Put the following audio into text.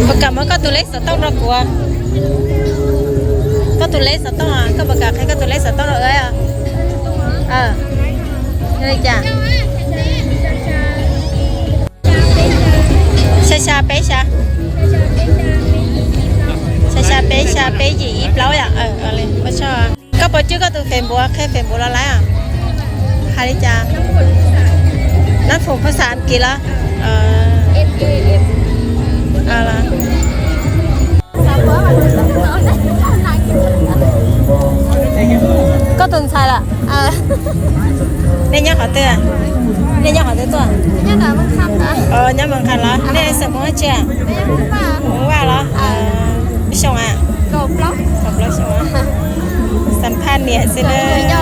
Puas kam muab koj tus leb xov tooj rau kuv? Koj tus leb xov tooj, koj puas kam qhia koj tus leb xov tooj rau wb? Li cas? Xya xya peb xya, xya xya peb xya peb yim ib plaub yom. Ua tsaug. Koj puas cwj koj tus Facebook, qhia Facebook los lawm? Hais li cas? Nab Foom Phaj Xav Askiv los? Koj tus ntxhais lawm? Nej nyob qhov twg? Nej nyob qhov twg tuaj? Nyob Moos Khas los? Nej xeem Hmoob dab tsi? Hmoob Vaj los? Xyoo a? Kaum plaub xyoo. Xam phaj niam xwb na.